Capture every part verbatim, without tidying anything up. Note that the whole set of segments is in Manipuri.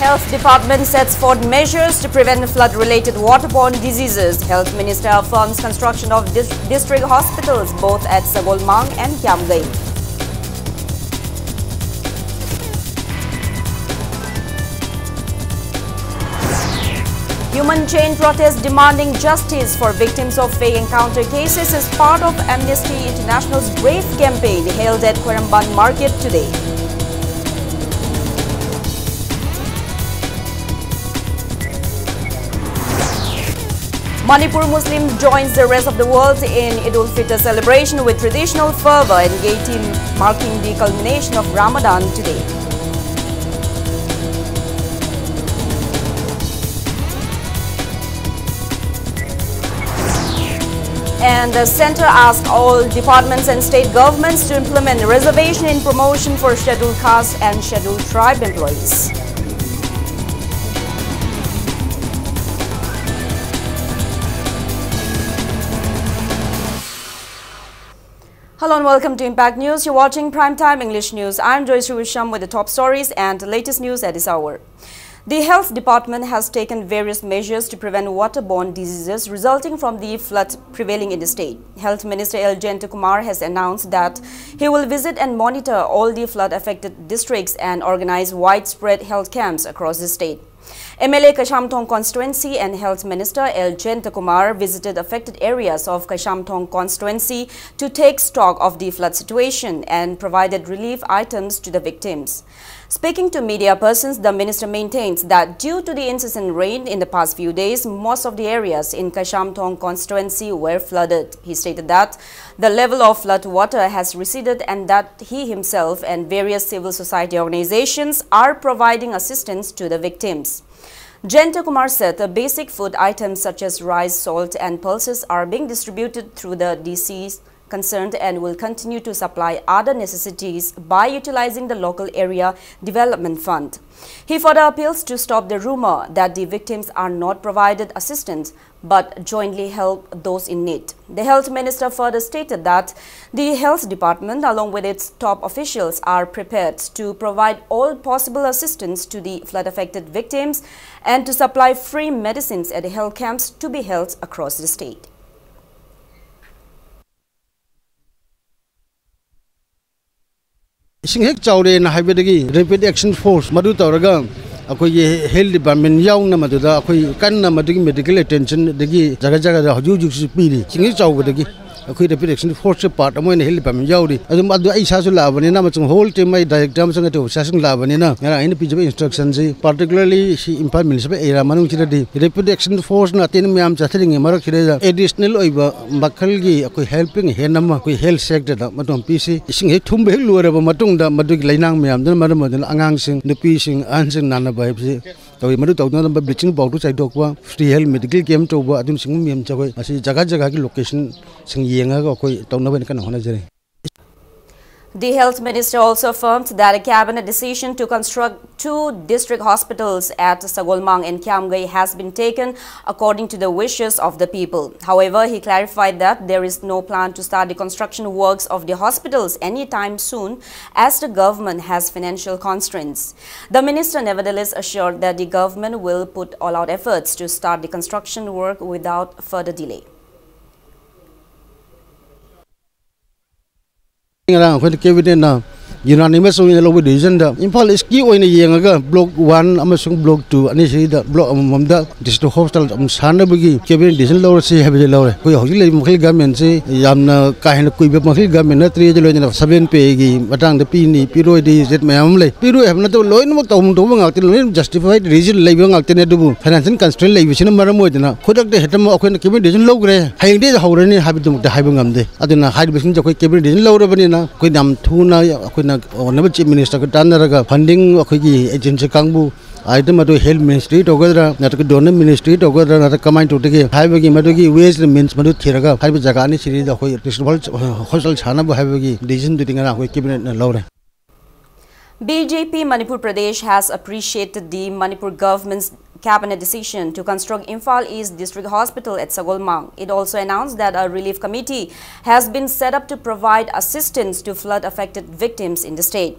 Health Department sets forth measures to prevent flood-related waterborne diseases. Health Minister affirms construction of dis- district hospitals both at Sagolmang and Kiamgay. Human chain protest demanding justice for victims of fake encounter cases is part of Amnesty International's Brave campaign held at Khwairamband Market today. Manipur Muslim joins the rest of the world in Eid ul-Fitr celebration with traditional fervor and gaiety, marking the culmination of Ramadan today. And the center asked all departments and state governments to implement reservation in promotion for scheduled caste and scheduled tribe employees. Hello and welcome to Impact News. You're watching Prime Time English News. I'm Joyce Ruisham with the top stories and the latest news at this hour. The health department has taken various measures to prevent waterborne diseases resulting from the flood prevailing in the state. Health Minister L Jayanta Kumar has announced that he will visit and monitor all the flood affected districts and organize widespread health camps across the state. M L A Kaishamthong constituency and Health Minister L Jayanta Kumar visited affected areas of Kaishamthong constituency to take stock of the flood situation and provided relief items to the victims. Speaking to media persons, the minister maintains that due to the incessant rain in the past few days, most of the areas in Kaishamthong constituency were flooded. He stated that the level of flood water has receded and that he himself and various civil society organizations are providing assistance to the victims. Jayanta Kumar said the basic food items such as rice, salt, and pulses are being distributed through the D C's concerned and will continue to supply other necessities by utilizing the local area development fund. He further appeals to stop the rumor that the victims are not provided assistance but jointly help those in need. The health minister further stated that the health department, along with its top officials, are prepared to provide all possible assistance to the flood affected victims and to supply free medicines at the health camps to be held across the state. ꯏꯁꯤꯡ ꯍꯦꯛ ꯆꯥꯎꯔꯦꯅ ꯍꯥꯏꯕꯗꯒꯤ Rapid Action Force ꯃꯗꯨ ꯇꯧꯔꯒ ꯑꯩꯈꯣꯏꯒꯤ health department ꯌꯥꯎꯅ ꯃꯗꯨꯗ ꯑꯩꯈꯣꯏ ꯀꯟꯅ ꯃꯗꯨꯒꯤ medical attention ꯑꯗꯒꯤ ꯖꯒꯥ ꯖꯒꯥꯗ ꯍꯧꯖꯤꯛ ꯍꯧꯖꯤꯛꯁꯨ ꯄꯤꯔꯤ꯫ ꯏꯁꯤꯡ ꯍꯦꯛ ꯆꯥꯎꯕꯗꯒꯤ ꯑꯩꯈꯣꯏ Rapid Action Force ꯀꯤ part ꯑꯃ ꯑꯣꯏꯅ health department ꯌꯥꯎꯔꯤ꯫ ꯑꯗꯨꯝ ꯑꯗꯨ ꯑꯩ ꯏꯁꯥꯁꯨ ꯂꯥꯛꯑꯕꯅꯤꯅ, ꯑꯃꯁꯨꯡ whole team ꯑꯩ director ꯑꯃꯁꯨꯡ ꯑꯇꯩ officer ꯁꯤꯡ ꯂꯥꯛꯑꯕꯅꯤꯅ, ꯉꯔꯥꯡ ꯑꯩꯅ ꯄꯤꯖꯕ instruction ꯁꯤ, particularly ꯁꯤ Imphal municipal area ꯃꯅꯨꯡꯁꯤꯗꯗꯤ Rapid Action Force ꯅ ꯑꯇꯦꯟ ꯃꯌꯥꯝ ꯆꯠꯊꯔꯤꯉꯩ ꯃꯔꯛꯁꯤꯗꯩꯗ additional ꯑꯣꯏꯕ ꯃꯈꯜꯒꯤ ꯑꯩꯈꯣꯏ helping hand ꯑꯃ ꯑꯩꯈꯣꯏ health sector ꯗ ꯃꯇꯣꯟ ꯄꯤꯁꯤ꯫ ꯏꯁꯤꯡ ꯍꯦꯛ ꯊꯨꯝꯕ ꯍꯦꯛ ꯂꯣꯏꯔꯕ ꯃꯇꯨꯡꯗ ꯃꯗꯨꯒꯤ ꯂꯩꯅꯥꯡ ꯃꯌꯥꯝꯗꯨꯅ ꯃꯔꯝ ꯑꯣꯏꯗꯨꯅ ꯑꯉꯥꯡꯁꯤꯡ, ꯅꯨꯄꯤꯁꯤꯡ, ꯑꯍꯟꯁꯤꯡ ꯅꯥꯅꯕ ꯍꯥꯏꯕꯁꯤ ꯇꯧꯏ꯫ ꯃꯗꯨ ꯇꯧꯗꯅꯕ bleaching powder ꯆꯥꯏꯗꯣꯛꯄ, free health medical camp ꯇꯧꯕ, ꯑꯗꯨꯅꯆꯤꯡꯕ ꯃꯌꯥꯝꯁꯦ ꯑꯩꯈꯣꯏ ꯃꯁꯤ ꯖꯒꯥ ꯖꯒꯥꯒꯤ location ꯁꯤꯡ ꯌꯦꯡꯉꯒ ꯑꯩꯈꯣꯏ ꯇꯧꯅꯕ ꯍꯥꯏꯅ ꯀꯟꯅ ꯍꯣꯠꯅꯖꯔꯤ꯫ The health minister also affirmed that a cabinet decision to construct two district hospitals at Sagolmang and Kiamgay has been taken according to the wishes of the people. However, he clarified that there is no plan to start the construction works of the hospitals anytime soon, as the government has financial constraints. The minister nevertheless assured that the government will put all out efforts to start the construction work without further delay. ꯉꯔꯥꯡ ꯑꯩꯈꯣꯏꯅ cabinet ꯅ unanimous ꯑꯣꯏꯅ ꯂꯧꯕ decision ꯗ ꯏꯝꯐꯥꯜ East ꯀꯤ ꯑꯣꯏꯅ ꯌꯦꯡꯉꯒ block one ꯑꯃꯁꯨꯡ block two ꯑꯅꯤꯁꯤꯗ block ꯑꯃꯃꯝꯗ district hospital ꯑꯃ ꯁꯥꯅꯕꯒꯤ cabinet decision ꯂꯧꯔꯁꯤ ꯍꯥꯏꯕꯁꯤ ꯂꯧꯔꯦ꯫ ꯑꯩꯈꯣꯏ ꯍꯧꯖꯤꯛ ꯂꯩꯔꯤꯕ ꯃꯈꯩ government ꯁꯤ ꯌꯥꯝꯅ ꯀꯥ ꯍꯦꯟꯅ ꯀꯨꯏꯕ ꯃꯈꯩ government ꯅꯠꯇ꯭ꯔꯤ꯫ ꯑꯗꯨ ꯂꯣꯏꯅꯅ seven pay ꯒꯤ ꯃꯇꯥꯡꯗ ꯄꯤꯅꯤ, ꯄꯤꯔꯣꯏꯗꯤ ꯖꯦꯠ ꯃꯌꯥꯝ ꯑꯃ ꯂꯩ꯫ ꯄꯤꯔꯣꯏ ꯍꯥꯏꯕ ꯅꯠꯇꯕ ꯂꯣꯏꯅꯃꯛ ꯇꯧꯐꯝ ꯊꯣꯛꯄ ꯉꯥꯛꯇꯅꯤ, ꯂꯣꯏꯅ justified reason ꯂꯩꯕ ꯉꯥꯛꯇꯅꯤ꯫ ꯑꯗꯨꯕꯨ financial constraint ꯂꯩꯕꯁꯤꯅ ꯃꯔꯝ ꯑꯣꯏꯗꯅ ꯈꯨꯗꯛꯇ ꯍꯦꯛꯇꯃꯛ ꯑꯩꯈꯣꯏꯅ cabinet decision ꯂꯧꯈ꯭ꯔꯦ, ꯍꯌꯦꯡꯗꯒꯤ ꯍꯧꯔꯅꯤ ꯍꯥꯏꯕꯗꯨꯃꯛꯇꯤ ꯍꯥꯏꯕ ꯉꯝꯗꯦ꯫ ꯑꯗꯨꯅ ꯍꯥꯏꯔꯤꯕꯁꯤꯡꯁꯦ ꯑꯩꯈꯣꯏ cabinet decision ꯂꯧꯔꯕꯅꯤꯅ ꯑꯩꯈꯣꯏꯅ ꯌꯥꯝ ꯊꯨꯅ ꯑꯩꯈꯣꯏꯅ honourable chief minister ꯒ ꯇꯥꯟꯅꯔꯒ funding ꯑꯩꯈꯣꯏꯒꯤ agency ꯀꯥꯡꯕꯨ ꯑꯥꯏꯇꯦꯝ ꯑꯗꯨ ꯍꯦꯜꯊ ꯃꯤꯅꯤꯁꯇ꯭ꯔꯤ ꯇꯧꯒꯗ꯭ꯔꯥ, ꯅꯠꯇ꯭ꯔꯒ ꯗꯣꯅꯔ ꯃꯤꯅꯤꯁꯇ꯭ꯔꯤ ꯇꯧꯒꯗ꯭ꯔꯥ, ꯅꯠꯇ꯭ꯔꯒ ꯀꯃꯥꯏꯅ ꯇꯧꯗꯒꯦ ꯍꯥꯏꯕꯒꯤ ꯃꯗꯨꯒꯤ ꯋꯦꯁ ꯃꯤꯟꯁ ꯃꯗꯨ ꯊꯤꯔꯒ ꯍꯥꯏꯔꯤꯕ ꯖꯒꯥ ꯑꯅꯤꯁꯤꯗ ꯑꯩꯈꯣꯏ ꯔꯤꯁꯔꯁ ꯍꯣꯁꯄꯤꯇꯥꯜ ꯁꯥꯅꯕ ꯍꯥꯏꯕꯒꯤ ꯗꯤꯁꯤꯖꯟꯗꯨꯗꯤ ꯉꯔꯥꯡ ꯑꯩꯈꯣꯏ ꯀꯦꯕꯤꯅꯦꯠꯅ ꯂꯧꯔꯦ꯫ B J P Manipur Pradesh has appreciated the Manipur government's cabinet decision to construct Imphal East District Hospital at Sagolmang. It also announced that a relief committee has been set up to provide assistance to flood affected victims in the state.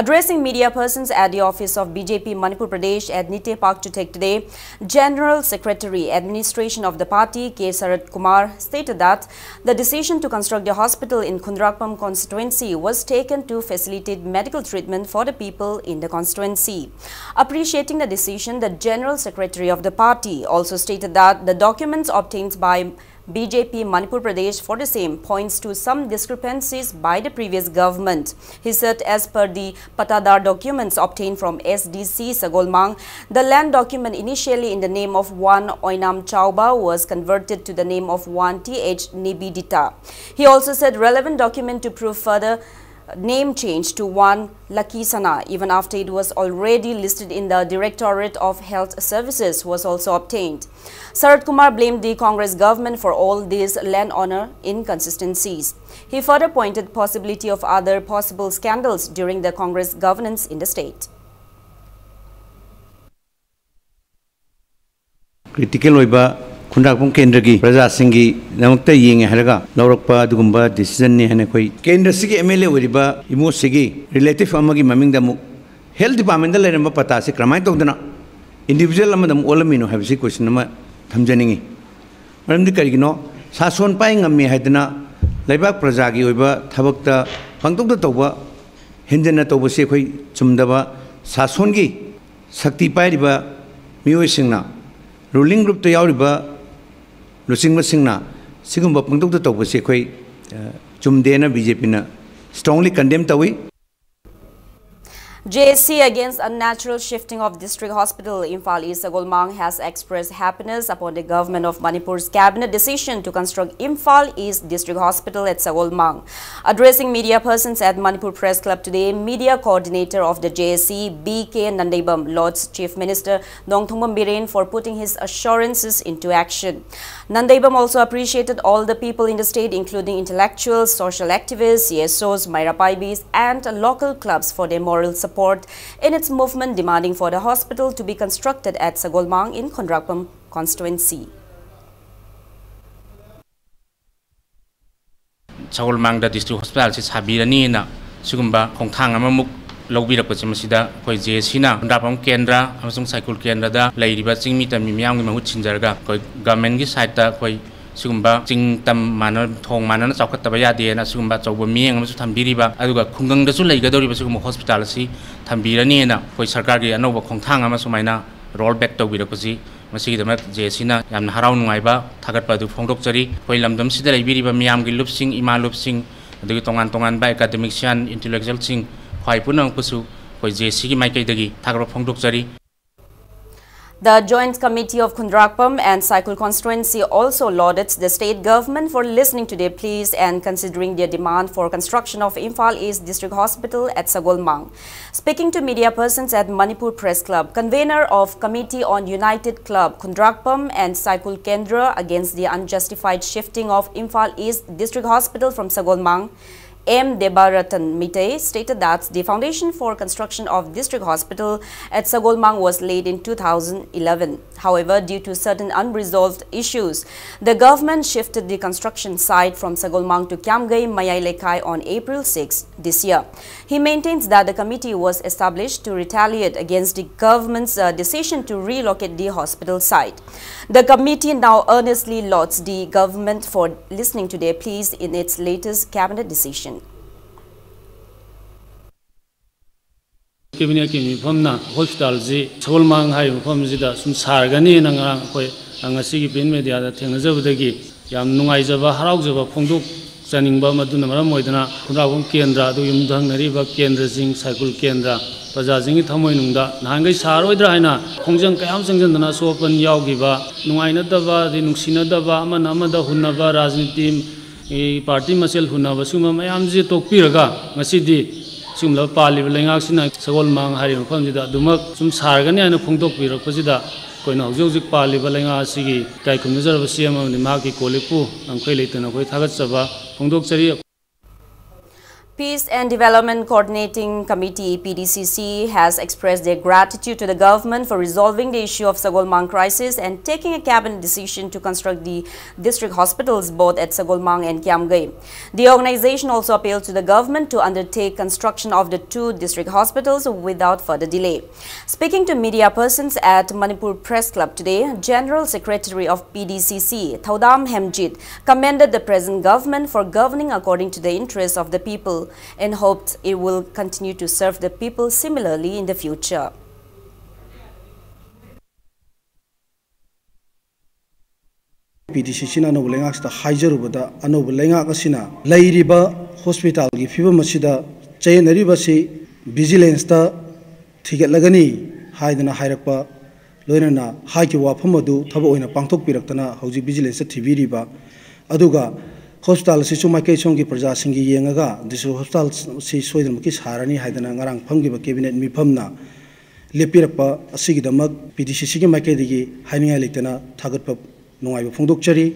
Addressing media persons at the office of B J P Manipur Pradesh at Nite Park Chuthek today, General Secretary, Administration of the party, K Sarat Kumar, stated that the decision to construct a hospital in Khundrakpam constituency was taken to facilitate medical treatment for the people in the constituency. Appreciating the decision, the General Secretary of the party also stated that the documents obtained by B J P Manipur Pradesh for the same points to some discrepancies by the previous government. He said, as per the Patadar documents obtained from S D C Sagolmang, the land document initially in the name of one Oinam Chauba was converted to the name of one T H Nibidita. He also said relevant document to prove further name change to one Lucky Sana, even after it was already listed in the Directorate of Health Services, was also obtained. Sarat Kumar blamed the Congress government for all these land owner inconsistencies. He further pointed possibility of other possible scandals during the Congress governance in the state. Critical ꯑꯣꯏꯕ ꯈꯨꯟꯗ꯭ꯔꯥꯛꯄꯝ ꯀꯦꯟꯗ꯭ꯔꯒꯤ ꯄ꯭ꯔꯖꯥꯁꯤꯡꯒꯤꯗꯃꯛꯇ ꯌꯦꯡꯉꯦ ꯍꯥꯏꯔꯒ ꯂꯧꯔꯛꯄ ꯑꯗꯨꯒꯨꯝꯕ ꯗꯤꯁꯤꯖꯟꯅꯤ ꯍꯥꯏꯅ ꯑꯩꯈꯣꯏ ꯀꯦꯟꯗ꯭ꯔꯁꯤꯒꯤ ꯑꯦꯝ ꯑꯦꯜ ꯑꯦ ꯑꯣꯏꯔꯤꯕ ꯏꯃꯣꯁꯤꯒꯤ ꯔꯤꯂꯦꯇꯤꯚ ꯑꯃꯒꯤ ꯃꯃꯤꯡꯗ ꯑꯃꯨꯛ ꯍꯦꯜꯊ ꯗꯤꯄꯥꯔꯠꯃꯦꯟꯗ ꯂꯩꯔꯝꯕ ꯄꯇꯥꯁꯤ ꯀꯔꯝꯍꯥꯏꯅ ꯇꯧꯗꯅ ꯏꯟꯗꯤꯚꯤꯖꯨꯋꯦꯜ ꯑꯃꯗ ꯑꯃꯨꯛ ꯑꯣꯜꯂꯝꯃꯤꯅꯣ ꯍꯥꯏꯕꯁꯤ ꯀꯣꯏꯁꯟ ꯑꯃ ꯊꯝꯖꯅꯤꯡꯉꯤ꯫ ꯃꯔꯝꯗꯤ ꯀꯔꯤꯒꯤꯅꯣ? ꯁꯥꯁꯣꯟ ꯄꯥꯏ ꯉꯝꯃꯤ ꯍꯥꯏꯗꯅ ꯂꯩꯕꯥꯛ ꯄ꯭ꯔꯖꯥꯒꯤ ꯑꯣꯏꯕ ꯊꯕꯛꯇ ꯄꯪꯇꯧꯗ ꯇꯧꯕ, ꯍꯦꯟꯖꯟꯅ ꯇꯧꯕꯁꯤ ꯑꯩꯈꯣꯏ ꯆꯨꯝꯗꯕ꯫ ꯁꯥꯁꯣꯟꯒꯤ ꯁꯛꯇꯤ ꯄꯥꯏꯔꯤꯕ ꯃꯤꯑꯣꯏꯁꯤꯡꯅ, ꯔꯨꯂꯤꯡ ꯒ꯭ꯔꯨꯞꯇ ꯌꯥꯎꯔꯤꯕ ꯂꯨꯆꯤꯡꯕꯁꯤꯡꯅ ꯁꯤꯒꯨꯝꯕ ꯄꯪꯇꯧꯗ ꯇꯧꯕꯁꯤ ꯑꯩꯈꯣꯏ, ꯑ, ꯆꯨꯝꯗꯦꯅ ꯕꯤ ꯖꯦ ꯄꯤꯅ strongly condemn ꯇꯧꯏ꯫ J A C against unnatural shifting of District Hospital Imphal East Sagolmang has expressed happiness upon the Government of Manipur's cabinet decision to construct Imphal East District Hospital at Sagolmang. Addressing media persons at Manipur Press Club today, media coordinator of the J A C, B K Nandeibam, lauds Chief Minister Nongthombam Biren for putting his assurances into action. Nandeibam also appreciated all the people in the state, including intellectuals, social activists, C S Os, Maira Paibis, and local clubs for their moral support in its movement demanding for the hospital to be constructed at Sagolmang in Khondrakpam constituency. ꯁꯒꯣꯜꯃꯥꯡꯗ district hospitalꯁꯤ ꯁꯥꯕꯤꯔꯅꯤꯅ ꯁꯤꯒꯨꯝꯕ ꯈꯣꯡꯊꯥꯡ ꯑꯃꯃꯨꯛ ꯂꯧꯕꯤꯔꯛꯄꯁꯦ, ꯃꯁꯤꯗ ꯑꯩꯈꯣꯏ J A Cꯅ ꯈꯣꯟꯗ꯭ꯔꯥꯛꯄꯝ ꯀꯦꯟꯗ꯭ꯔ ꯑꯃꯁꯨꯡ ꯁꯥꯏꯀꯨꯜ ꯀꯦꯟꯗ꯭ꯔꯗ ꯂꯩꯔꯤꯕ ꯆꯤꯡꯃꯤ ꯇꯝꯃꯤ ꯃꯤꯌꯥꯝꯒꯤ ꯃꯍꯨꯠ ꯁꯤꯟꯖꯔꯒ ꯑꯩꯈꯣꯏ governmentꯀꯤ sideꯇ ꯑꯩꯈꯣꯏ ꯁꯤꯒꯨꯝꯕ ꯆꯤꯡ ꯇꯝ ꯃꯥꯟꯅ, ꯊꯣꯡ ꯃꯥꯟꯅꯅ ꯆꯥꯎꯈꯠꯇꯕ ꯌꯥꯗꯦꯅ ꯁꯤꯒꯨꯝꯕ ꯑꯆꯧꯕ ꯃꯤꯠꯌꯦꯡ ꯑꯃꯁꯨ ꯊꯝꯕꯤꯔꯤꯕ, ꯑꯗꯨꯒ ꯈꯨꯡꯒꯪꯗꯁꯨ ꯂꯩꯒꯗꯧꯔꯤꯕ ꯁꯤꯒꯨꯝꯕ hospital ꯑꯁꯤ ꯊꯝꯕꯤꯔꯅꯤꯅ ꯑꯩꯈꯣꯏ ꯁꯔꯀꯥꯔꯒꯤ ꯑꯅꯧꯕ ꯈꯣꯡꯊꯥꯡ ꯑꯃ ꯁꯨꯃꯥꯏꯅ roll back ꯇꯧꯕꯤꯔꯛꯄꯁꯤ, ꯃꯁꯤꯒꯤꯗꯃꯛ J A Cꯅ ꯌꯥꯝꯅ ꯍꯔꯥꯎ ꯅꯨꯡꯉꯥꯏꯕ ꯊꯥꯒꯠꯄ ꯑꯗꯨ ꯐꯣꯡꯗꯣꯛꯆꯔꯤ꯫ ꯑꯩꯈꯣꯏ ꯂꯝꯗꯝꯁꯤꯗ ꯂꯩꯕꯤꯔꯤꯕ ꯃꯤꯌꯥꯝꯒꯤ ꯂꯨꯞꯁꯤꯡ, ꯏꯃꯥ ꯂꯨꯞꯁꯤꯡ, ꯑꯗꯒꯤ ꯇꯣꯉꯥꯟ ꯇꯣꯉꯥꯟꯕ academician, intellectualꯁꯤꯡ, ꯈ꯭ꯋꯥꯏ ꯄꯨꯝꯅꯃꯛꯄꯨꯁꯨ ꯑꯩꯈꯣꯏ J A Cꯒꯤ ꯃꯥꯏꯀꯩꯗꯒꯤ ꯊꯥꯒꯠꯄ ꯐꯣꯡꯗꯣꯛꯆꯔꯤ꯫ The Joint Committee of Khondrakpam and Saikul constituency also lauded the state government for listening to their pleas and considering their demand for construction of Imphal East District Hospital at Sagolmang. Speaking to media persons at Manipur Press Club, convener of Committee on United Club Khondrakpam and Saikul Kendra against the unjustified shifting of Imphal East District Hospital from Sagolmang, M Debaratan Mitei, stated that the foundation for construction of district hospital at Sagolmang was laid in two thousand eleven. However, due to certain unresolved issues, the government shifted the construction site from Sagolmang to Kiamgei Mayai Lekai on April six this year. He maintains that the committee was established to retaliate against the government's, uh, decision to relocate the hospital site. The committee now earnestly lauds the government for listening to their pleas in its latest cabinet decision. ꯀꯦꯕꯤꯅꯦꯠꯀꯤ ꯃꯤꯐꯝꯅ ꯍꯣꯁꯄꯤꯇꯥꯜꯁꯤ ꯁꯒꯣꯜꯃꯥꯡ ꯍꯥꯏꯔꯤꯕ ꯃꯐꯝꯁꯤꯗ ꯁꯨꯝ ꯁꯥꯔꯒꯅꯤꯅ ꯉꯔꯥꯡ ꯑꯩꯈꯣꯏ ꯉꯁꯤꯒꯤ ꯄ꯭ꯔꯤꯟꯠ ꯃꯦꯗꯤꯌꯥꯗ ꯊꯦꯡꯅꯖꯕꯗꯒꯤ ꯌꯥꯝ ꯅꯨꯡꯉꯥꯏꯖꯕ, ꯍꯔꯥꯎꯖꯕ ꯐꯣꯡꯗꯣꯛ ꯆꯥꯅꯤꯡꯕ꯫ ꯃꯗꯨꯅ ꯃꯔꯝ ꯑꯣꯏꯗꯨꯅ ꯈꯨꯟꯗ꯭ꯔꯥꯛꯄꯝ ꯀꯦꯟꯗ꯭ꯔ, ꯑꯗꯨ ꯌꯨꯝꯊꯪꯅꯔꯤꯕ ꯀꯦꯟꯗ꯭ꯔꯁꯤꯡ, ꯁꯥꯏꯀꯨꯜ ꯀꯦꯟꯗ꯭ꯔ, ꯄ꯭ꯔꯖꯥꯁꯤꯡꯒꯤ ꯊꯃꯣꯏꯅꯨꯡꯗ ꯅꯍꯥꯟꯈꯩ ꯁꯥꯔꯣꯏꯗ꯭ꯔꯥ ꯍꯥꯏꯅ ꯈꯣꯡꯖꯪ ꯀꯌꯥ ꯑꯃ ꯆꯪꯁꯤꯟꯗꯨꯅ ꯑꯁꯣꯛ ꯑꯄꯟ ꯌꯥꯎꯈꯤꯕ, ꯅꯨꯡꯉꯥꯏꯅꯗꯕ, ꯑꯗꯩ ꯅꯨꯡꯁꯤꯅꯗꯕ, ꯑꯃꯅ ꯑꯃꯗ ꯍꯨꯟꯅꯕ, ꯔꯥꯖꯅꯤꯇꯤ, ꯄꯥꯔꯇꯤ ꯃꯁꯦꯜ ꯍꯨꯟꯅꯕ, ꯁꯤꯒꯨꯝꯕ ꯃꯌꯥꯝꯁꯤ ꯇꯣꯛꯄꯤꯔꯒ ꯉꯁꯤꯗꯤ ꯁꯤꯒꯨꯝꯂꯕ ꯄꯥꯜꯂꯤꯕ ꯂꯩꯉꯥꯛꯁꯤꯅ ꯁꯒꯣꯜꯃꯥꯡ ꯍꯥꯏꯔꯤꯕ ꯃꯐꯝꯁꯤꯗ ꯑꯗꯨꯃꯛ ꯁꯨꯝ ꯁꯥꯔꯒꯅꯤ ꯍꯥꯏꯅ ꯐꯣꯡꯗꯣꯛꯄꯤꯔꯛꯄꯁꯤꯗ ꯑꯩꯈꯣꯏꯅ ꯍꯧꯖꯤꯛ ꯍꯧꯖꯤꯛ ꯄꯥꯜꯂꯤꯕ ꯂꯩꯉꯥꯛ ꯑꯁꯤꯒꯤ ꯏꯀꯥꯏ ꯈꯨꯝꯅꯖꯔꯕ ꯁꯤ ꯑꯦꯝ ꯑꯃꯗꯤ ꯃꯍꯥꯛꯀꯤ ꯀꯣꯂꯤꯛꯄꯨ ꯉꯝꯈꯩ ꯂꯩꯇꯅ ꯑꯩꯈꯣꯏ ꯊꯥꯒꯠꯆꯕ ꯐꯣꯡꯗꯣꯛꯆꯔꯤ꯫ Peace and Development Coordinating Committee, P D C C, has expressed their gratitude to the government for resolving the issue of Sagolmang crisis and taking a cabinet decision to construct the district hospitals both at Sagolmang and Kiamgay. The organization also appealed to the government to undertake construction of the two district hospitals without further delay. Speaking to media persons at Manipur Press Club today, General Secretary of P D C C, Thaudam Hemjit, commended the present government for governing according to the interests of the people and hoped it will continue to serve the people similarly in the future. P D C C ꯅ ꯑꯅꯧꯕ ꯂꯩꯉꯥꯛꯁꯤꯗ ꯍꯥꯏꯖꯔꯨꯕꯗ, ꯑꯅꯧꯕ ꯂꯩꯉꯥꯛ ꯑꯁꯤꯅ ꯂꯩꯔꯤꯕ ꯍꯣꯁꯄꯤꯇꯥꯜꯒꯤ ꯐꯤꯕꯝ ꯑꯁꯤꯗ ꯆꯌꯦꯠꯅꯔꯤꯕꯁꯤ ꯚꯤꯖꯤꯂꯦꯟꯁꯇ ꯊꯤꯒꯠꯂꯒꯅꯤ ꯍꯥꯏꯗꯅ ꯍꯥꯏꯔꯛꯄ, ꯂꯣꯏꯅꯅ ꯍꯥꯏꯈꯤꯕ ꯋꯥꯐꯝ ꯑꯗꯨ ꯊꯕꯛ ꯑꯣꯏꯅ ꯄꯥꯡꯊꯣꯛꯄꯤꯔꯛꯇꯅ ꯍꯧꯖꯤꯛ ꯚꯤꯖꯤꯂꯦꯟꯁꯇ ꯊꯤꯕꯤꯔꯤꯕ, ꯑꯗꯨꯒ ꯍꯣꯁꯄꯤꯇꯥꯜ ꯑꯁꯤꯁꯨ ꯃꯥꯏꯀꯩ ꯁꯣꯝꯒꯤ ꯄ꯭ꯔꯖꯥꯁꯤꯡꯒꯤ ꯌꯦꯡꯉꯒ ꯗꯤꯁꯇ꯭ꯔꯤꯛ ꯍꯣꯁꯄꯤꯇꯥꯜ ꯑꯁꯤ ꯁꯣꯏꯗꯅꯃꯛꯀꯤ ꯁꯥꯔꯅꯤ ꯍꯥꯏꯗꯅ ꯉꯔꯥꯡ ꯐꯝꯈꯤꯕ ꯀꯦꯕꯤꯅꯦꯠ ꯃꯤꯐꯝꯅ ꯂꯦꯞꯄꯤꯔꯛꯄ ꯑꯁꯤꯒꯤꯗꯃꯛ P D C C ꯒꯤ ꯃꯥꯏꯀꯩꯗꯒꯤ ꯍꯥꯏꯅꯤꯡꯉꯥꯏ ꯂꯩꯇꯅ ꯊꯥꯒꯠꯄ ꯅꯨꯡꯉꯥꯏꯕ ꯐꯣꯡꯗꯣꯛꯆꯔꯤ꯫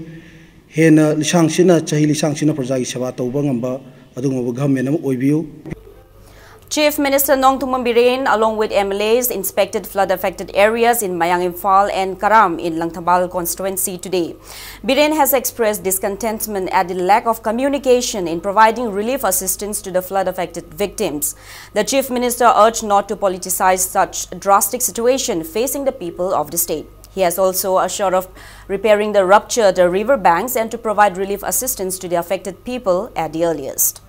ꯍꯦꯟꯅ ꯂꯤꯁꯥꯡꯁꯤꯠꯅ, ꯆꯍꯤ ꯂꯤꯁꯥꯡꯁꯤꯠꯅ ꯄ꯭ꯔꯖꯥꯒꯤ ꯁꯦꯕꯥ ꯇꯧꯕ ꯉꯝꯕ ꯑꯗꯨꯒꯨꯝꯕ ꯒꯚꯔꯟꯃꯦꯟ ꯑꯃ ꯑꯣꯏꯕꯤꯌꯨ꯫ Chief Minister Nongthumbam Biren, along with M L As, inspected flood-affected areas in Mayang Imphal and Karam in Langthabal constituency today. Biren has expressed discontentment at the lack of communication in providing relief assistance to the flood-affected victims. The Chief Minister urged not to politicize such drastic situation facing the people of the state. He has also assured of repairing the ruptured river banks and to provide relief assistance to the affected people at the earliest.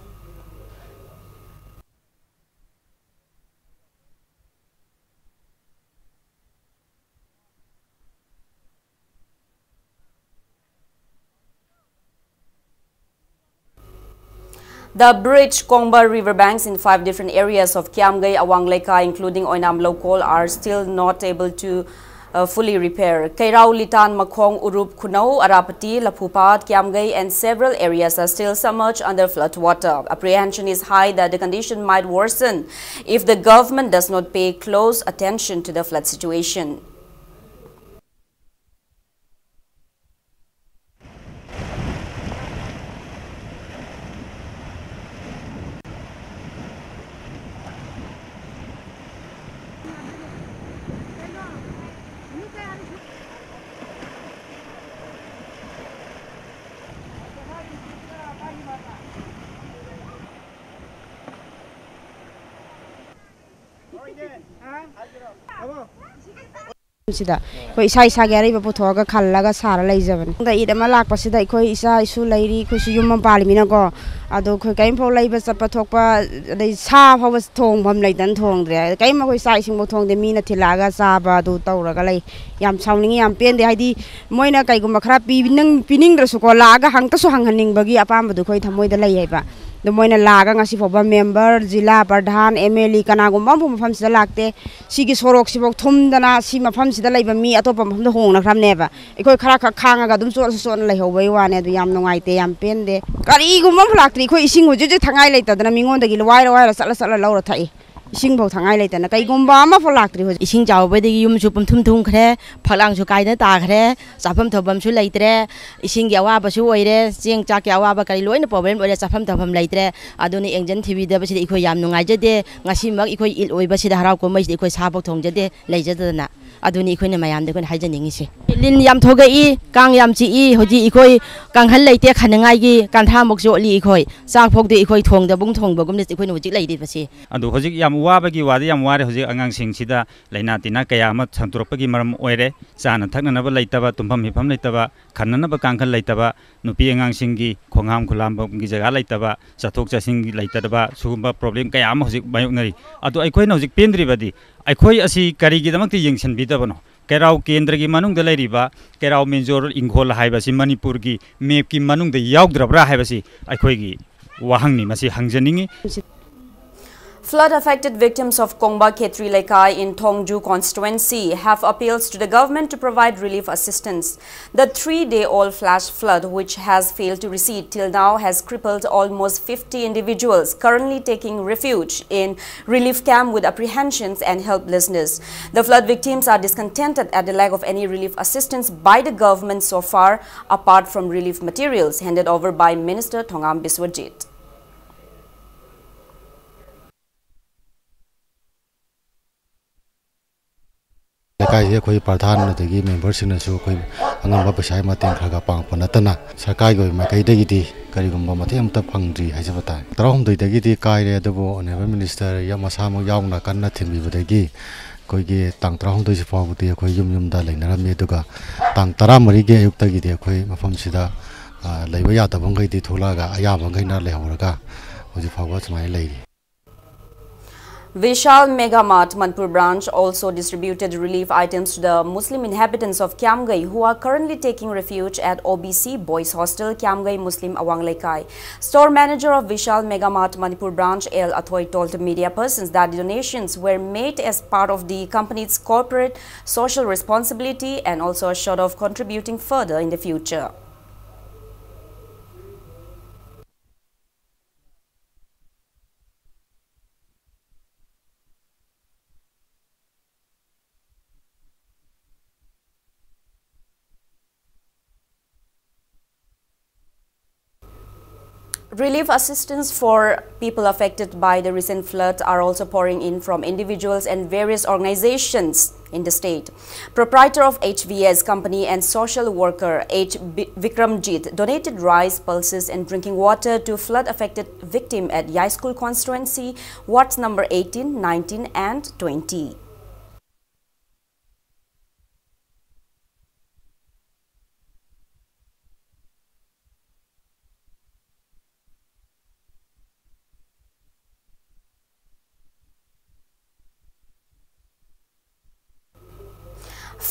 The bridge Kongba river banks in five different areas of Kiamgay Awang Leika, including Oinam Lokol, are still not able to uh, fully repair. Keirao, Litan, Makhong, Urup, Khunou, Arapati, Laphupat, Kiamgay, and several areas are still submerged under flood water. Apprehension is high that the condition might worsen if the government does not pay close attention to the flood situation. ꯁꯤꯗ ꯑꯩꯈꯣꯏ ꯏꯁꯥ ꯏꯁꯥꯒꯤ ꯑꯔꯩꯕ ꯄꯨꯊꯣꯛꯑꯒ ꯈꯜꯂꯒ ꯁꯥꯔ ꯂꯩꯖꯕꯅꯤ꯫ ꯏꯠ ꯑꯃ ꯂꯥꯛꯄꯁꯤꯗ ꯑꯩꯈꯣꯏ ꯏꯆꯥ ꯏꯁꯨ ꯂꯩꯔꯤ, ꯑꯩꯈꯣꯏꯁꯨ ꯌꯨꯝ ꯑꯃ ꯄꯥꯜꯂꯤꯃꯤꯅꯀꯣ꯫ ꯑꯗꯣ ꯑꯩꯈꯣꯏ ꯀꯔꯤꯝꯐꯥꯎ ꯂꯩꯕ ꯆꯠꯄ ꯊꯣꯛꯄ, ꯑꯗꯩ ꯁꯥ ꯐꯥꯎꯕ ꯊꯣꯡꯐꯝ ꯂꯩꯇꯅ ꯊꯣꯡꯗ꯭ꯔꯦ꯫ ꯀꯔꯤꯝ ꯑꯩꯈꯣꯏ ꯆꯥꯛ ꯏꯁꯤꯡꯐꯥꯎ ꯊꯣꯡꯗꯦ, ꯃꯤꯅ ꯊꯤꯜꯂꯛꯑꯒ ꯆꯥꯕ ꯑꯗꯨ ꯇꯧꯔꯒ ꯂꯩ꯫ ꯌꯥꯝ ꯁꯥꯎꯅꯤꯡꯉꯤ, ꯌꯥꯝ ꯄꯦꯟꯗꯦ꯫ ꯍꯥꯏꯗꯤ ꯃꯣꯏꯅ ꯀꯩꯒꯨꯝꯕ ꯈꯔ ꯄꯤꯅꯤꯡ-, ꯄꯤꯅꯤꯡꯗ꯭ꯔꯁꯨꯀꯣ, ꯂꯥꯛꯑꯒ ꯍꯪꯇꯁꯨ ꯍꯪꯍꯟꯅꯤꯡꯕꯒꯤ ꯑꯄꯥꯝꯕꯗꯨ ꯑꯩꯈꯣꯏ ꯊꯃꯣꯏꯗ ꯂꯩ ꯍꯥꯏꯕ꯫ ꯑꯗꯣ ꯃꯣꯏꯅ ꯂꯥꯛꯑꯒ ꯉꯁꯤ ꯐꯥꯎꯕ member, zila Pradhan, M L A ꯀꯅꯥꯒꯨꯝꯕ ꯑꯃꯐꯥꯎ ꯃꯐꯝꯁꯤꯗ ꯂꯥꯛꯇꯦ꯫ ꯁꯤꯒꯤ ꯁꯣꯔꯣꯛꯁꯤꯐꯥꯎ ꯊꯨꯝꯗꯅ ꯁꯤ ꯃꯐꯝꯁꯤꯗ ꯂꯩꯕ ꯃꯤ ꯑꯇꯣꯞꯄ ꯃꯐꯝꯗ ꯍꯣꯡꯅꯈ꯭ꯔꯕꯅꯦꯕ꯫ ꯑꯩꯈꯣꯏ ꯈꯔ ꯈꯛ ꯈꯥꯡꯉꯒ ꯑꯗꯨꯝ ꯆꯣꯠꯅ ꯆꯣꯠꯅ ꯂꯩꯍꯧꯕꯩ ꯋꯥꯅꯦ꯫ ꯑꯗꯨ ꯌꯥꯝ ꯅꯨꯡꯉꯥꯏꯇꯦ, ꯌꯥꯝ ꯄꯦꯟꯗꯦ꯫ ꯀꯔꯤꯒꯨꯝꯕ ꯑꯃ ꯂꯥꯛꯇ꯭ꯔꯤ꯫ ꯑꯩꯈꯣꯏ ꯏꯁꯤꯡ ꯍꯧꯖꯤꯛ ꯍꯧꯖꯤꯛ ꯊꯛꯉꯥꯏ ꯂꯩꯇꯗꯅ ꯃꯤꯉꯣꯟꯗꯒꯤ ꯋꯥꯏꯔ ꯋꯥꯏꯔ ꯆꯠꯂ ꯆꯠꯂ ꯂꯧꯔ ꯊꯛꯏ꯫ ꯏꯁꯤꯡꯐꯥꯎ ꯊꯛꯉꯥꯏ ꯂꯩꯇꯅ ꯀꯩꯒꯨꯝꯕ ꯑꯃꯐꯥꯎ ꯂꯥꯛꯇ꯭ꯔꯤ ꯍꯧꯖꯤꯛ꯫ ꯏꯁꯤꯡ ꯆꯥꯎꯕꯗꯒꯤ ꯌꯨꯝꯁꯨ ꯄꯨꯝꯊꯨꯝ ꯊꯨꯝꯈ꯭ꯔꯦ, ꯐꯛꯂꯥꯡꯁꯨ ꯀꯥꯏꯗꯅ ꯇꯥꯈ꯭ꯔꯦ, ꯆꯥꯐꯝ ꯊꯛꯐꯝꯁꯨ ꯂꯩꯇ꯭ꯔꯦ, ꯏꯁꯤꯡꯒꯤ ꯑꯋꯥꯕꯁꯨ ꯑꯣꯏꯔꯦ, ꯆꯦꯡ ꯆꯥꯛꯀꯤ ꯑꯋꯥꯕ ꯀꯔꯤ ꯂꯣꯏꯅ ꯄ꯭ꯔꯣꯕ꯭ꯂꯦꯝ ꯑꯣꯏꯔꯦ, ꯆꯥꯐꯝ ꯊꯛꯐꯝ ꯂꯩꯇ꯭ꯔꯦ꯫ ꯑꯗꯨꯅ ꯌꯦꯡꯖꯟ ꯊꯤꯕꯤꯗꯕꯁꯤꯗ ꯑꯩꯈꯣꯏ ꯌꯥꯝ ꯅꯨꯡꯉꯥꯏꯖꯗꯦ꯫ ꯉꯁꯤꯃꯛ ꯑꯩꯈꯣꯏ ꯏꯠ ꯑꯣꯏꯕꯁꯤꯗ, ꯍꯔꯥꯎ ꯀꯨꯝꯍꯩꯁꯤꯗ ꯑꯩꯈꯣꯏ ꯁꯥꯐꯥꯎ ꯊꯣꯡꯖꯗꯦ ꯂꯩꯖꯗꯗꯅ꯫ ꯑꯗꯨꯅꯤ ꯑꯩꯈꯣꯏꯅ ꯃꯌꯥꯝꯗ ꯑꯩꯈꯣꯏꯅ ꯍꯥꯏꯖꯅꯤꯡꯉꯤꯁꯦ꯫ ꯂꯤꯟ ꯌꯥꯝ ꯊꯣꯛꯂꯛꯏ, ꯀꯥꯡ ꯌꯥꯝ ꯆꯤꯛꯏ꯫ ꯍꯧꯖꯤꯛ ꯑꯩꯈꯣꯏ ꯀꯥꯡꯈꯜ ꯂꯩꯇꯦ, ꯈꯟꯅꯉꯥꯏꯒꯤ ꯀꯥꯟꯊꯥꯃꯨꯛ ꯆꯣꯠꯂꯤ꯫ ꯑꯩꯈꯣꯏ ꯆꯥꯛ ꯐꯥꯎꯗꯤ ꯑꯩꯈꯣꯏ ꯊꯣꯡꯗꯕꯨꯡ ꯊꯣꯡꯕꯒꯨꯝꯅ ꯑꯩꯈꯣꯏꯅ ꯍꯧꯖꯤꯛ ꯂꯩꯔꯤꯕꯁꯦ꯫ ꯑꯗꯨ ꯍꯧꯖꯤꯛ ꯌꯥꯝ ꯋꯥꯕꯒꯤ ꯋꯥꯗꯤ ꯌꯥꯝ ꯋꯥꯔꯦ꯫ ꯍꯧꯖꯤꯛ ꯑꯉꯥꯡꯁꯤꯡꯁꯤꯗ ꯂꯥꯏꯅꯥ ꯇꯤꯟꯅꯥ ꯀꯌꯥ ꯑꯃ ꯁꯟꯗꯣꯔꯛꯄꯒꯤ ꯃꯔꯝ ꯑꯣꯏꯔꯦ꯫ ꯆꯥꯅ ꯊꯛꯅꯅꯕ ꯂꯩꯇꯕ, ꯇꯨꯝꯐꯝ ꯍꯤꯞꯐꯝ ꯂꯩꯇꯕ, ꯈꯟꯅꯅꯕ ꯀꯥꯡꯈꯜ ꯂꯩꯇꯕ, ꯅꯨꯄꯤ ꯑꯉꯥꯡꯁꯤꯡꯒꯤ ꯈꯣꯡꯍꯥꯝ ꯈꯨꯂꯥꯝꯕꯒꯤ ꯖꯒꯥ ꯂꯩꯇꯕ, ꯆꯠꯊꯣꯛ ꯆꯠꯁꯤꯟꯒꯤ ꯂꯩꯇꯕ, ꯁꯤꯒꯨꯝꯕ ꯄ꯭ꯔꯣꯕ꯭ꯂꯦꯝ ꯀꯌꯥ ꯑꯃ ꯍꯧꯖꯤꯛ ꯃꯥꯌꯣꯛꯅꯔꯤ꯫ ꯑꯗꯣ ꯑꯩꯈꯣꯏꯅ ꯍꯧꯖꯤꯛ ꯄꯦꯟꯗ꯭ꯔꯤꯕꯗꯤ, ꯑꯩꯈꯣꯏ ꯑꯁꯤ ꯀꯔꯤꯒꯤꯗꯃꯛꯇ ꯌꯦꯡꯁꯤꯟꯕꯤꯗꯕꯅꯣ? ꯀꯩꯔꯥꯎ ꯀꯦꯟꯗ꯭ꯔꯒꯤ ꯃꯅꯨꯡꯗ ꯂꯩꯔꯤꯕ ꯀꯩꯔꯥꯎ ꯃꯦꯟꯖꯣꯔ ꯏꯪꯈꯣꯜ ꯍꯥꯏꯕꯁꯤ ꯃꯅꯤꯄꯨꯔꯒꯤ ꯃꯦꯞꯀꯤ ꯃꯅꯨꯡꯗ ꯌꯥꯎꯗ꯭ꯔꯕ꯭ꯔꯥ ꯍꯥꯏꯕꯁꯤ ꯑꯩꯈꯣꯏꯒꯤ ꯋꯥꯍꯪꯅꯤ ꯃꯁꯤ ꯍꯪꯖꯅꯤꯡꯏ꯫ Flood affected victims of Kongba Khetri Leikai in Thongju constituency have appeals to the government to provide relief assistance. The three-day-old flash flood, which has failed to recede till now, has crippled almost fifty individuals currently taking refuge in relief camp with apprehensions and helplessness. The flood victims are discontented at the lack of any relief assistance by the government so far, apart from relief materials handed over by Minister Thongam Biswajit. ꯂꯩꯀꯥꯏꯁꯦ ꯑꯩꯈꯣꯏ ꯄ꯭ꯔꯙꯥꯟ ꯑꯗꯒꯤ ꯃꯦꯝꯕꯔꯁꯤꯡꯅꯁꯨ ꯑꯩꯈꯣꯏ ꯑꯉꯝꯕ ꯄꯩꯁꯥꯒꯤ ꯃꯇꯦꯡ ꯈꯔ ꯈꯔ ꯄꯥꯡꯉꯛꯄ ꯅꯠꯇꯅ ꯁꯔꯀꯥꯔꯒꯤ ꯑꯣꯏꯕ ꯃꯥꯏꯀꯩꯗꯒꯤꯗꯤ ꯀꯔꯤꯒꯨꯝꯕ ꯃꯇꯦꯡ ꯑꯃꯠꯇ ꯐꯪꯗ꯭ꯔꯤ ꯍꯥꯏꯖꯕ ꯇꯥꯔꯦ꯫ ꯇꯔꯥꯍꯨꯝꯗꯣꯏꯗꯒꯤꯗꯤ ꯀꯥꯏꯔꯦ, ꯑꯗꯨꯕꯨ ꯑꯣꯅꯔꯦꯕꯜ ꯃꯤꯅꯤꯁꯇꯔ ꯃꯁꯥꯃꯛ ꯌꯥꯎꯅ ꯀꯟꯅ ꯊꯤꯟꯕꯤꯕꯗꯒꯤ ꯑꯩꯈꯣꯏꯒꯤ ꯇꯥꯡ ꯇꯔꯥꯍꯨꯝꯗꯣꯏꯁꯤ ꯐꯥꯎꯕꯗꯤ ꯑꯩꯈꯣꯏ ꯌꯨꯝ ꯌꯨꯝꯗ ꯂꯩꯅꯔꯝꯃꯤ꯫ ꯑꯗꯨꯒ ꯇꯥꯡ ꯇꯔꯥꯃꯔꯤꯒꯤ ꯑꯌꯨꯛꯇꯒꯤꯗꯤ ꯑꯩꯈꯣꯏ ꯃꯐꯝꯁꯤꯗ, ꯑ, ꯂꯩꯕ ꯌꯥꯗꯕꯈꯩꯗꯤ ꯊꯣꯛꯂꯛꯑꯒ ꯑꯌꯥꯕꯈꯩꯅ ꯂꯩꯍꯧꯔꯒ ꯍꯧꯖꯤꯛ ꯐꯥꯎꯕ ꯁꯨꯃꯥꯏꯅ ꯂꯩꯔꯤ꯫ Vishal Mega Mart Manipur branch also distributed relief items to the Muslim inhabitants of Kiamgay who are currently taking refuge at O B C Boys Hostel, Kiamgay Muslim Awang Leikai. Store manager of Vishal Mega Mart Manipur branch, L Athoi, told media persons that the donations were made as part of the company's corporate social responsibility and also assured of contributing further in the future. Relief assistance for people affected by the recent flood are also pouring in from individuals and various organizations in the state. Proprietor of H V S company and social worker H. Bi- Vikramjit donated rice, pulses, and drinking water to flood affected victim at Yai School constituency, wards number eighteen, nineteen, and twenty.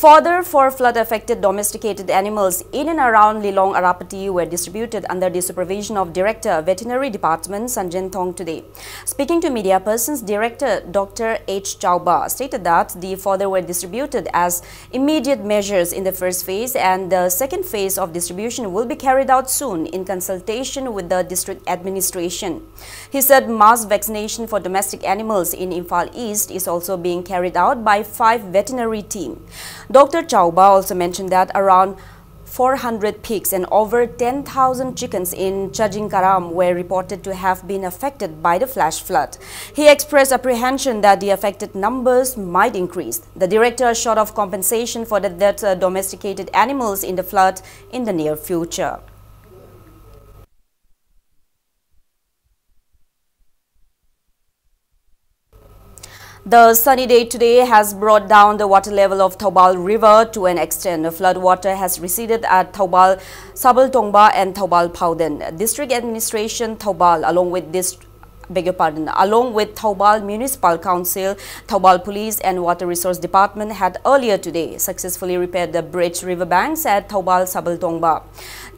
Fodder for flood-affected domesticated animals in and around Lilong Arapati were distributed under the supervision of Director, Veterinary Department, Sanjin Thong today. Speaking to media persons, Director Doctor H Chauba stated that the fodder were distributed as immediate measures in the first phase, and the second phase of distribution will be carried out soon in consultation with the district administration. He said mass vaccination for domestic animals in Imphal East is also being carried out by five veterinary team. Doctor Chauba also mentioned that around four hundred pigs and over ten thousand chickens in Chajingkaram were reported to have been affected by the flash flood. He expressed apprehension that the affected numbers might increase. The director assured of compensation for the death of domesticated animals in the flood in the near future. The sunny day today has brought down the water level of Thoubal River to an extent. The flood water has receded at Thoubal Sabaltongba and Thoubal Phauden. District Administration Thoubal, along with this, beg your pardon, along with Thoubal Municipal Council, Thoubal Police and Water Resource Department had earlier today successfully repaired the bridge riverbanks at Thoubal Sabaltongba.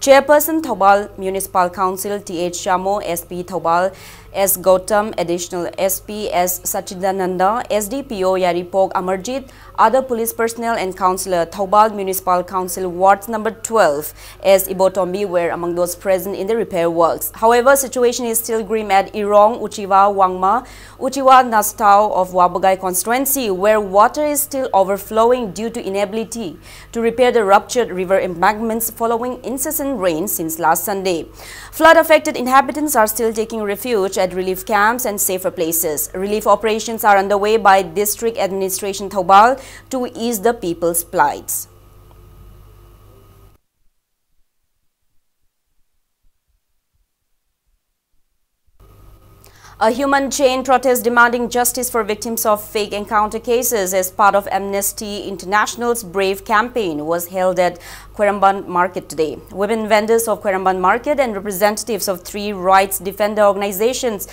Chairperson Thoubal Municipal Council T H Shamo, S P Thoubal S Gautam, Additional S P S Sachidananda, S D P O Yaripok Amarjit, other police personnel and councillor, Thoubal Municipal Council Ward number twelve, S Ibotombi were among those present in the repair works. However, situation is still grim at Irong, Uchiwa, Wangma, Uchiwa Nastao of Wabagai constituency, where water is still overflowing due to inability to repair the ruptured river embankments following incessant rain since last Sunday. Flood-affected inhabitants are still taking refuge at relief camps and safer places. Relief operations are underway by District Administration Thoubal to ease the people's plights. A human chain protest demanding justice for victims of fake encounter cases as part of Amnesty International's Brave campaign was held at Khwairamband Market today. Women vendors of Khwairamband Market and representatives of three rights defender organizations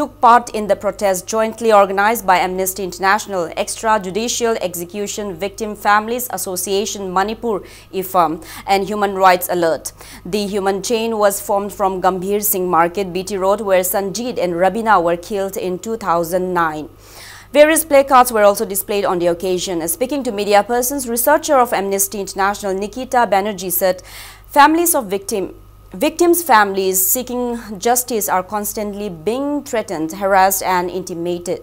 took part in the protest jointly organized by Amnesty International, Extrajudicial Execution Victim Families Association Manipur, IFAM, and Human Rights Alert. The Human Chain was formed from Gambhir Singh Market, B T Road, where Sanjit and Rabina were killed in two thousand nine. Various placards were also displayed on the occasion. Speaking to media persons, researcher of Amnesty International Nikita Banerjee said families of victim, victims' families seeking justice are constantly being threatened, harassed, and intimidated.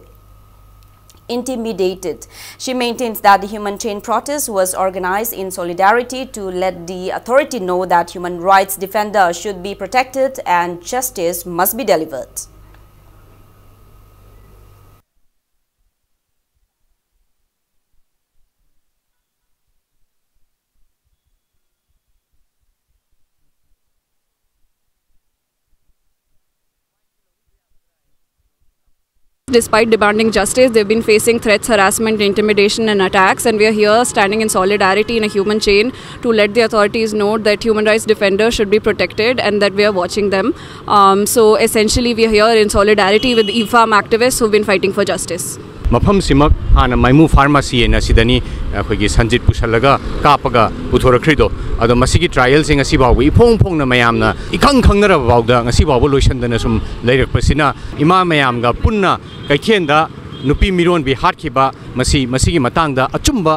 Intimidated. She maintains that the Human Chain protest was organized in solidarity to let the authority know that human rights defenders should be protected and justice must be delivered. Despite demanding justice, they've been facing threats, harassment, intimidation, and attacks. And we are here standing in solidarity in a human chain to let the authorities know that human rights defenders should be protected and that we are watching them. Um, so essentially, we are here in solidarity with IFAM activists who've been fighting for justice. ꯃꯐꯝꯁꯤꯃꯛ ꯍꯥꯟꯅ ꯃꯥꯏꯃꯨ ꯐꯥꯔꯃꯥꯁꯤ ꯍꯥꯏꯅ ꯁꯤꯗꯅꯤ ꯑꯩꯈꯣꯏꯒꯤ ꯁꯟꯖꯤꯠ ꯄꯨꯁꯜꯂꯒ ꯀꯥꯞꯄꯒ ꯄꯨꯊꯣꯔꯛꯈ꯭ꯔꯤꯗꯣ꯫ ꯑꯗꯣ ꯃꯁꯤꯒꯤ ꯇ꯭ꯔꯥꯏꯌꯦꯜꯁꯦ ꯉꯁꯤ ꯐꯥꯎꯕ ꯏꯐꯣꯡ ꯐꯣꯡꯅ ꯃꯌꯥꯝꯅ ꯏꯈꯪ ꯈꯪꯅꯔꯕ ꯐꯥꯎꯗ ꯉꯁꯤ ꯐꯥꯎꯕ ꯂꯣꯏꯁꯤꯟꯗꯅ ꯁꯨꯝ ꯂꯩꯔꯛꯄꯁꯤꯅ ꯏꯃꯥ ꯃꯌꯥꯝꯒ ꯄꯨꯟꯅ ꯀꯩꯊꯦꯜꯗ ꯅꯨꯄꯤ ꯃꯤꯔꯣꯟꯕꯤ ꯍꯥꯠꯈꯤꯕ ꯃꯁꯤ ꯃꯁꯤꯒꯤ ꯃꯇꯥꯡꯗ ꯑꯆꯨꯝꯕ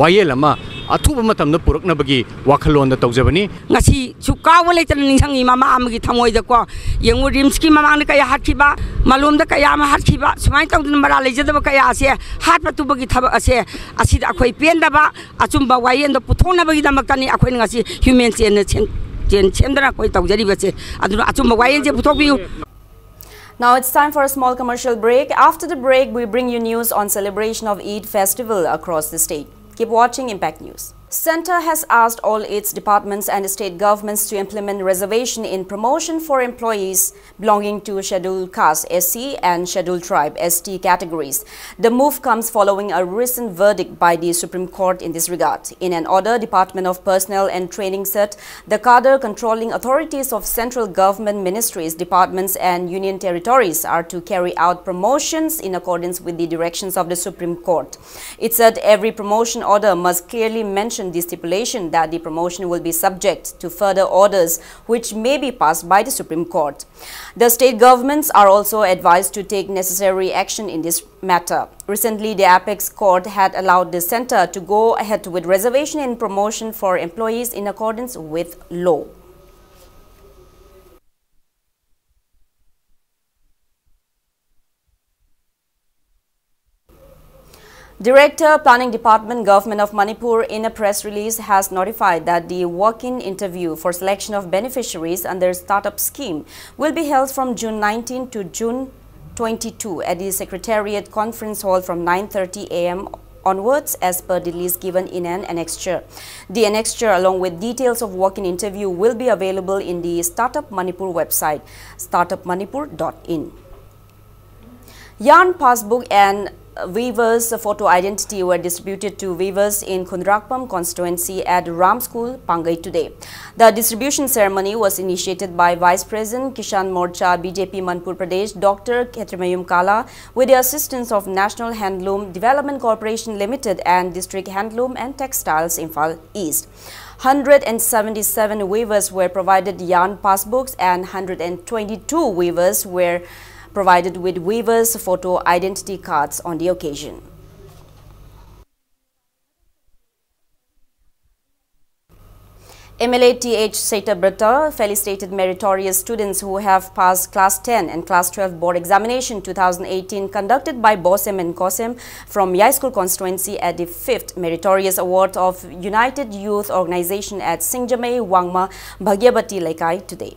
ꯋꯥꯌꯦꯜ ꯑꯃ ꯑꯊꯨꯕ ꯃꯇꯝꯗ ꯄꯨꯔꯛꯅꯕꯒꯤ ꯋꯥꯈꯜꯂꯣꯟꯗ ꯇꯧꯖꯕꯅꯤ꯫ ꯉꯁꯤꯁꯨ ꯀꯥꯎꯕ ꯂꯩꯇꯅ ꯅꯤꯡꯁꯤꯡꯉꯤ ꯃꯃꯥ ꯑꯃꯒꯤ ꯊꯃꯣꯏꯗꯀꯣ꯫ ꯌꯦꯡꯉꯨ, ꯔꯤꯝꯁꯀꯤ ꯃꯃꯥꯡꯗ ꯀꯌꯥ ꯍꯥꯠꯈꯤꯕ, ꯃꯂꯣꯝꯗ ꯀꯌꯥ ꯑꯃ ꯍꯥꯠꯈꯤꯕ, ꯁꯨꯃꯥꯏꯅ ꯇꯧꯗꯅ ꯃꯔꯥꯜ ꯂꯩꯖꯗꯕ ꯀꯌꯥ ꯑꯁꯦ ꯍꯥꯠꯄ ꯇꯨꯕꯒꯤ ꯊꯕꯛ ꯑꯁꯦ ꯑꯁꯤꯗ ꯑꯩꯈꯣꯏ ꯄꯦꯟꯗꯕ ꯑꯆꯨꯝꯕ ꯋꯥꯌꯦꯜꯗꯣ ꯄꯨꯊꯣꯛꯅꯕꯒꯤꯗꯃꯛꯇꯅꯤ ꯑꯩꯈꯣꯏꯅ ꯉꯁꯤ ꯍ꯭ꯌꯨꯃꯦꯟ ꯆꯦꯟꯅ ꯁꯦꯝ-, ꯆꯦꯟ ꯁꯦꯝꯗꯅ ꯑꯩꯈꯣꯏ ꯇꯧꯖꯔꯤꯕꯁꯦ꯫ ꯑꯗꯨꯅ ꯑꯆꯨꯝꯕ ꯋꯥꯌꯦꯜꯁꯦ ꯄꯨꯊꯣꯛꯄꯤꯌꯨ꯫ Now it's time for a small commercial break. After the break, we bring you news on celebration of Eid festival across the state. Keep watching Impact News. Centre has asked all its departments and state governments to implement reservation in promotion for employees belonging to Scheduled Caste, S C, and Scheduled Tribe, S T, categories. The move comes following a recent verdict by the Supreme Court in this regard. In an order, Department of Personnel and Training said the cadre controlling authorities of central government ministries, departments, and union territories are to carry out promotions in accordance with the directions of the Supreme Court. It said every promotion order must clearly mention the stipulation that the promotion will be subject to further orders which may be passed by the Supreme Court. The state governments are also advised to take necessary action in this matter. Recently, the apex court had allowed the centre to go ahead with reservation in promotion for employees in accordance with law. Director, Planning Department, Government of Manipur, in a press release, has notified that the walk-in interview for selection of beneficiaries under startup scheme will be held from June nineteen to June twenty-two at the Secretariat Conference Hall from nine thirty a m onwards, as per the list given in an annexure. The annexure, along with details of walk-in interview, will be available in the Startup Manipur website, startup manipur dot in. Yarn passbook and weavers' photo identity were distributed to weavers in Khundrakpam constituency at Ram School, Pangai today. The distribution ceremony was initiated by Vice President Kisan Morcha B J P Manipur Pradesh, Doctor Khetrimayum Kala, with the assistance of National Handloom Development Corporation Limited and District Handloom and Textiles Imphal East. Hundred and seventy-seven weavers were provided yarn passbooks and hundred and twenty-two weavers were provided with weavers' photo identity cards on the occasion. M L A T H Setabrata felicitated meritorious students who have passed Class ten and Class twelve Board Examination two thousand eighteen conducted by BOSEM and COSEM from Yaskul constituency at the fifth Meritorious Award of United Youth Organization at Singjamei Wangma Bhagyabati Leikai today.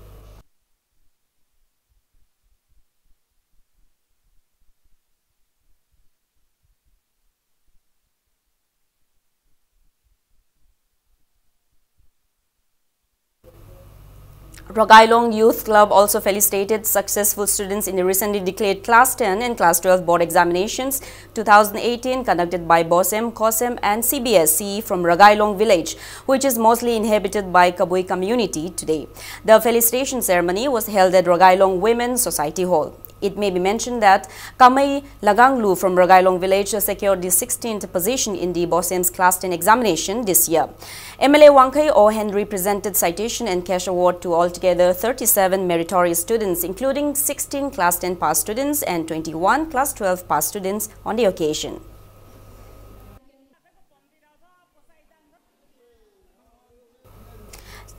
Ragailong Youth Club also felicitated successful students in the recently declared Class ten and Class twelve board examinations two thousand eighteen conducted by BOSEM, COSEM and C B S E from Ragailong village, which is mostly inhabited by Kabui community today. The felicitation ceremony was held at Ragailong Women's Society Hall. It may be mentioned that Kamei Laganglu from Ragailong village secured the sixteenth position in the BOSEM's Class ten examination this year. M L A Wangkhei O Henry presented citation and cash award to altogether thirty-seven meritorious students, including sixteen Class ten pass students and twenty-one Class twelve pass students on the occasion.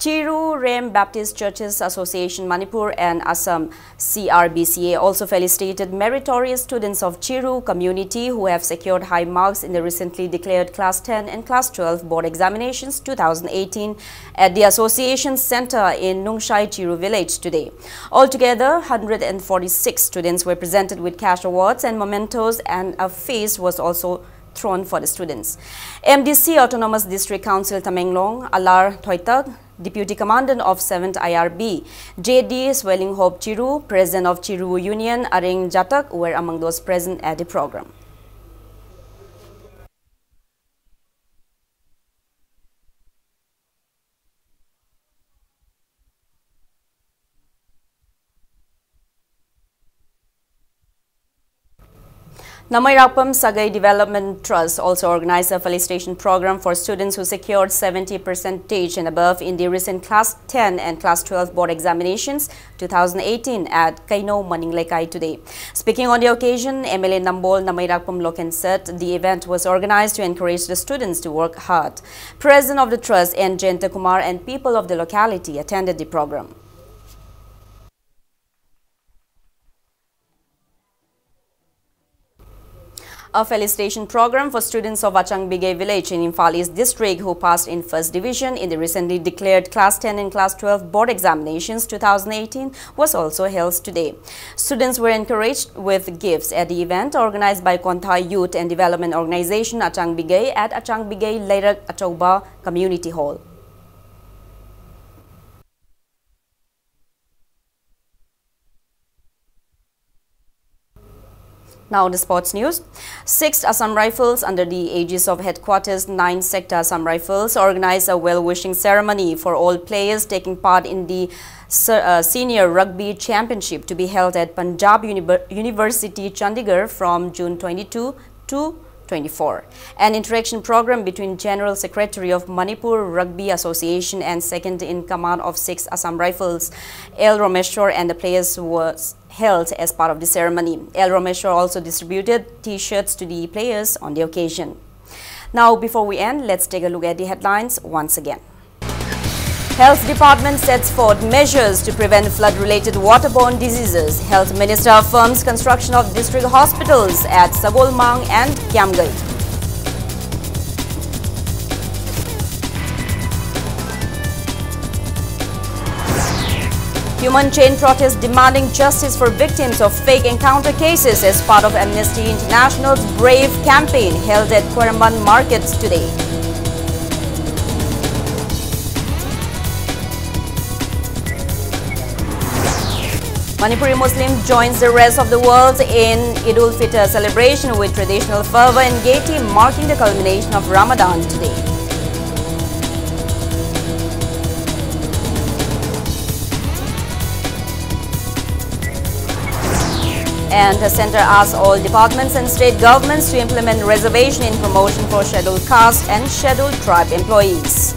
Chiru Rem Baptist Churches Association Manipur and Assam, C R B C A, also felicitated meritorious students of Chiru community who have secured high marks in the recently declared Class ten and Class twelve board examinations two thousand eighteen at the association center in Nungshai Chiru village today. Altogether, one hundred forty-six students were presented with cash awards and mementos, and a feast was also thrown for the students. M D C Autonomous District Council Tamenglong, Alar Thoitak, Deputy Commandant of seventh I R B, J D Swelling Hope Chiru, President of Chiru Union, Areng Jatak, were among those present at the program. Namairakpam Sagai Development Trust also organized a felicitation program for students who secured seventy percentage and above in the recent Class ten and Class twelve board examinations two thousand eighteen at Kaino Maninglekai today. Speaking on the occasion, M L A Nambol Namairakpam Loken said the event was organized to encourage the students to work hard. President of the trust, N Jayanta Kumar, and people of the locality attended the program. A felicitation program for students of Achangbigay village in Imphal East district, who passed in first division in the recently declared Class ten and Class twelve board examinations two thousand eighteen, was also held today. Students were encouraged with gifts at the event organized by Kontha Youth and Development Organization Achangbigay at Achangbigay Leirak Achauba Community Hall. Now the sports news. Sixth Assam Rifles, under the aegis of Headquarters Nine Sector Assam Rifles, organized a well-wishing ceremony for all players taking part in the Se- uh, Senior Rugby Championship to be held at Punjab Univer- University, Chandigarh from June twenty-two to twenty-four. An interaction program between General Secretary of Manipur Rugby Association and Second in Command of Sixth Assam Rifles, L Romeshwar, and the players was held as part of the ceremony. L Romeshwar also distributed T-shirts to the players on the occasion. Now, before we end, let's take a look at the headlines once again. Health Department sets forth measures to prevent flood-related waterborne diseases. Health Minister affirms construction of district hospitals at Sagolmang and Kiamgai. Human chain protest demanding justice for victims of fake encounter cases as part of Amnesty International's Brave campaign held at Khuraman Markets today. Manipuri Muslim joins the rest of the world in Eid ul-Fitr celebration with traditional fervor and gaiety, marking the culmination of Ramadan today. And the centre asks all departments and state governments to implement reservation in promotion for scheduled caste and scheduled tribe employees.